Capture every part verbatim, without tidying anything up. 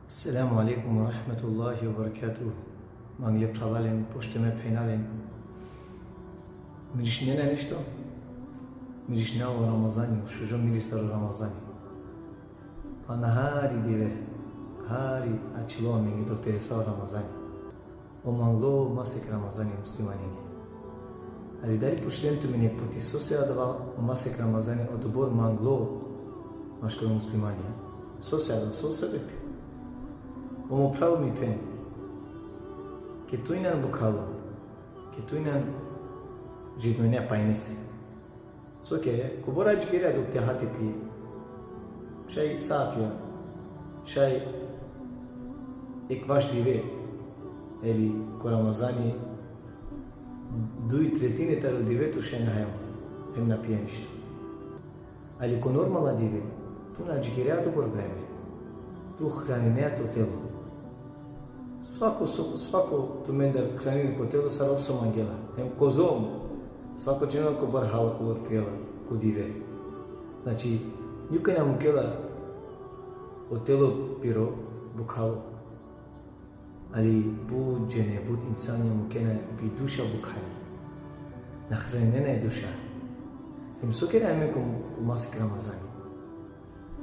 Selamu alejkum ve rahmetullahi ve berekatuhu. Mangle phralalen, pošteme phenalen. Mirišinena nešto? Mirišinena o Ramazani, o šužo miris taro Ramazani. Pa na hari dive, hari ačhilo amenge dok te resa o Ramazani. O manglo masek Ramazani muslimanenge. Ali dali pučlen tumen jekh puti sose adava o masek Ramazani odobor manglo maškaro muslimanja? Sose adava, so sebepi? O mo phral, mi phen, ke tu inan bukhalo, ke tu inan žednonja pajnese. So kere, kobor adžikerea dok te ha te pi? Šaj satja, šaj ekvaš dive, ili ko Ramazani duj tretine taro dive tu šaj na haja, hem na pija ništo. Ali ko normalna dive, tu na adžikerea odobor vreme. Tu hraninea to telo. Svako, so, svako tumendar hranini ko telo sar ov so mangela. Hem kozom, svako džanela kobor hala kobor pijela ko dive. Znači, niko na mukela o telo piro bukhalo. Ali but džene, but insanja mukena bi duša bukhali. Na hraninena e duša. Hem so kere amen ko, ko masek Ramazani?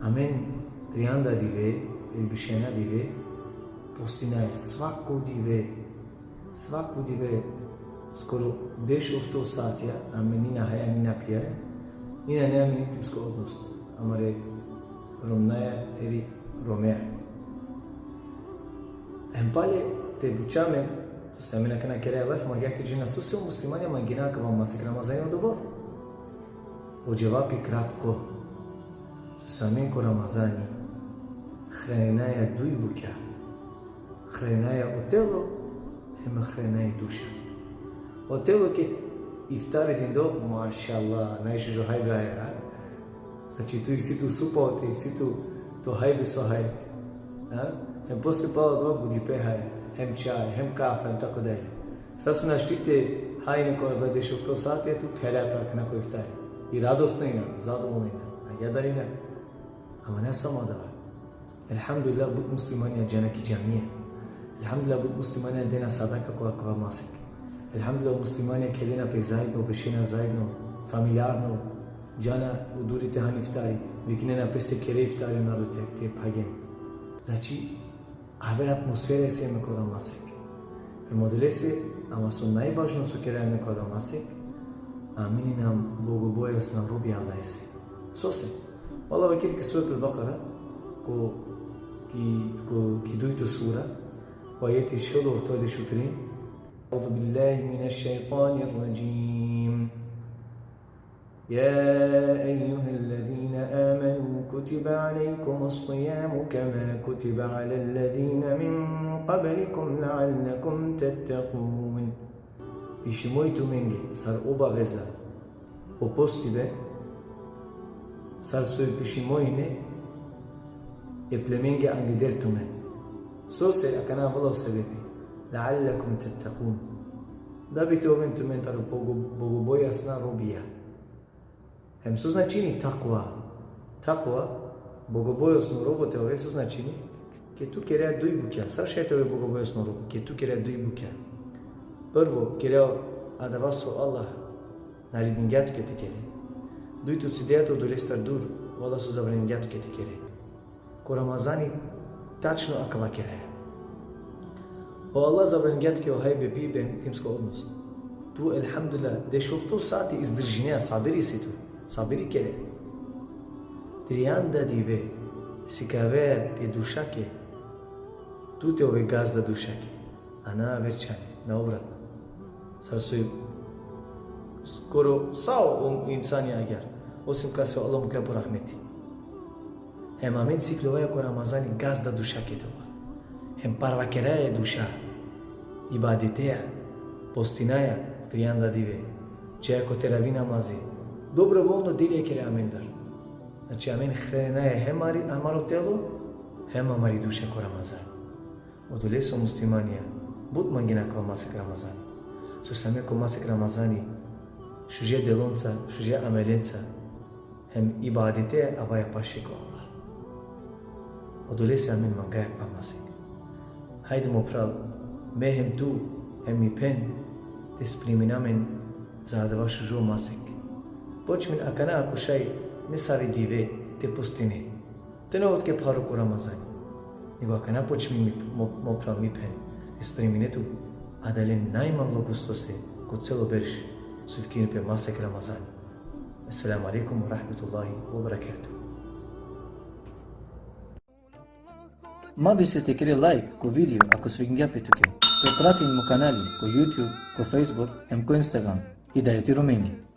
Amen trianda dive, ili bišena dive, postinaja svako dive, svako dive, skoro dešofto satja, amen ni na haja, ni na pijaja, ni na nea amen intimsko odnos amare romnjaja ili romea. Hem pale te buča amen, so amen akana keraja laf, mangea te džana sose o muslimanja mangena akava masek Ramazani odobor. O dževapi kratko. Sose amen ko Ramazani hraninaja duj bukja. Hraninaja o telo, hem hraninaja i duša. O telo ked iftari dindo, mašallah, najšužo hajbe haja, a? Znači, tu isi tu supa, tu isi tu to hajbe so haja. A? Hem posle pala dova gudipe haja, hem čaj, hem kafa, hem tako dalje. Sar so našti te hajne ko adala dešofto sati, tu pherea tu akana ko iftari. I radosno ina, zadovoljno ina. A ja dalina. Ama na samo adava. Elhamdulillah, but muslimanja džana ki džamija. Elhamdulillah, but muslimanja dena sadaka ko akava masek. Elhamdulillah, muslimanja kedena pe zaedno, bešena zaedno, familijarno, džana u duri te han iftari, vikinena peste kere iftari, narodo te, te phagen. Znači, aver atmosfera isi amen ko adava masek. Hem odolese, ama so najvažno so kera amen ko adava masek, amen inam bogobojazna robija Allahese. Sose? Allah vakeri ki Surat al-Bakara, ko, ki, ko, ki dujto sura, o ajeti šel orto dešutrin. أعوذ بالله من الشيطان الرجيم. يا أيها الذين آمنوا كتب عليكم الصيام كما كتب على الذين من قبلكم لعلكم تتقون. Pišimo i tumenge sar obaveza o postibe, sar so pišimo ine e plemenge angleder tumen. Sose? Akana avela o sebepi. لعلكم تتقون. Da bi te oven tumen taro bogo-, bogobojazna robija. Hem so značini takva? Takva, bogobojazno robo te ove, so značini? Ke tu kerea duj bukja. Sar šaj te ove bogobojazno robo ke tu kerea duj bukja? Prvo, kerea adava so Allah naredingja tuke te kere. Dujto, cidea tu odolestar dur, o Allah so zabraningja tuke te kere. Ko Ramazani tačno akava keraja. O Allah zabraningja tuke o hajbe, pibe, intimsko odnos. Tu, elhamdulillah, dešofto sati izdržinea, sabiri si tu, sabiri kere. Trianda dive sikavea te dušake, tu te ove gazda dušake, a na aver čhane, na obratno. Sar so i skoro sa o insani agjar, osim kase o Allah mukhlja po rahmeti. Hem amen sikljovaja ko Ramazani gazda dušake te ova. Hem parvakeraja e duša, ibadeteja, postinaja trianda dive, džaja ko teravi namazi, dobrovoljno delija keraja amendar. Znači, amen hraninaja hem amari-, amaro telo, hem amari duša ko Ramazani. Odolese o muslimanja but mangena akava masek Ramazani. Sose amen ko masek Ramazani šuže delonca, šuže amelenca, hem ibadete avaja paše ko Allah. Odolese amen mangaja akava masek. Hajde mo phral, me hem tu, hem mi phen, te sprimina amen za adava šužo masek. Počmin akana ako šaj nesave dive te postine. Te na ov tuke pharo ko Ramazani. Nego akana počmin mi, mo, mo phral, mi phen, te sprimine tu adale najmanglo gustose ko celo berš, so vikini pe masek Ramazani. Esselamu alejkum ve rahmetullahi ve berekatuhu. Ma bister te kere like ko video ako svidingja pe tuke. Te pratin mo kanali ko YouTube, ko Facebook, hem ko Instagram. Hidajeti Romengi.